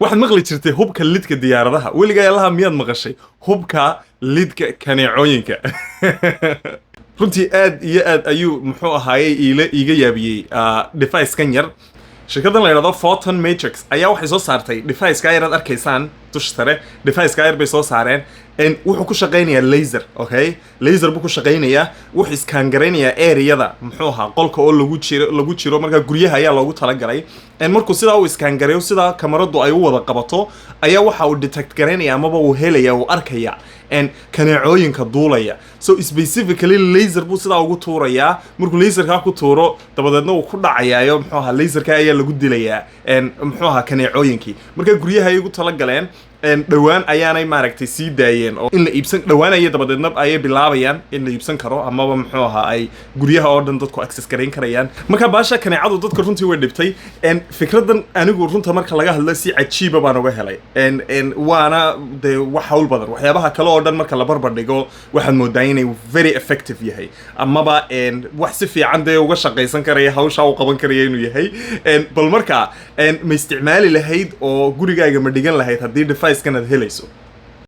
Waxaad maqli jirtay hubka lidka diyaaradaha. Weligaa allaha miyaad maqashay hubka lidka kaneecooyinka? Runtii aad iyo aad ayuu, muxuu ahaayey, iila iiga yaabiyey device-kan yar. Shirkaddan la yidhahdo Photon Matrix ayaa waxay soo saartay device-ka yar aad arkaysaan dusha sare. Device-ka yar bay soo saareen. Wuxuu ku shaqaynayaa laser, okay, laser buu ku shaqaynayaa. Wuxuu scan garaynayaa areada, muxuu ahaa, qolka oo lagu jiro. Markaa guryaha ayaa loogu talagalay. Markuu sidaa uu scan gareeyo, sidaa kamaradu ay u wada qabato, ayaa waxa uu detect garaynaya amaba uu helaya, uu arkaya kaneecooyinka duulaya. So specifically laser buu sidaa ugu tuurayaa. Markuu laserkaa ku tuuro, dabadeedna uu ku dhacayaayo, muxuu ahaa, laserka ayaa lagu dilayaa muxuu ahaa, kaneecooyinkii. Marka guryaha ay ugu talagaleen. Dhowaan ayaanay, maaragtay, sii daayeen oo in la iibsan dhowaan ayay dabadeedna ayay bilaabayaan in la iibsan karo amaba, muxuu ahaa, ay guryaha oo dhan dadku access garayn karayaan. Marka baasha kaneecadu dadka runtii way dhibtay. Fikradan anigu runta marka laga hadlo si cajiiba baan uga helay. Waana dee wax hawl badan. Waxyaabaha kale oo dhan marka la barbar dhigo, waxaad moodaa inay very effective yahay amaba wax si fiican dee uga shaqaysan karaya, hawshaa u qaban karaya inuu yahay. Bal marka ma isticmaali lahayd oo gurigaaga ma dhigan lahayd haddii device-kan aad helayso?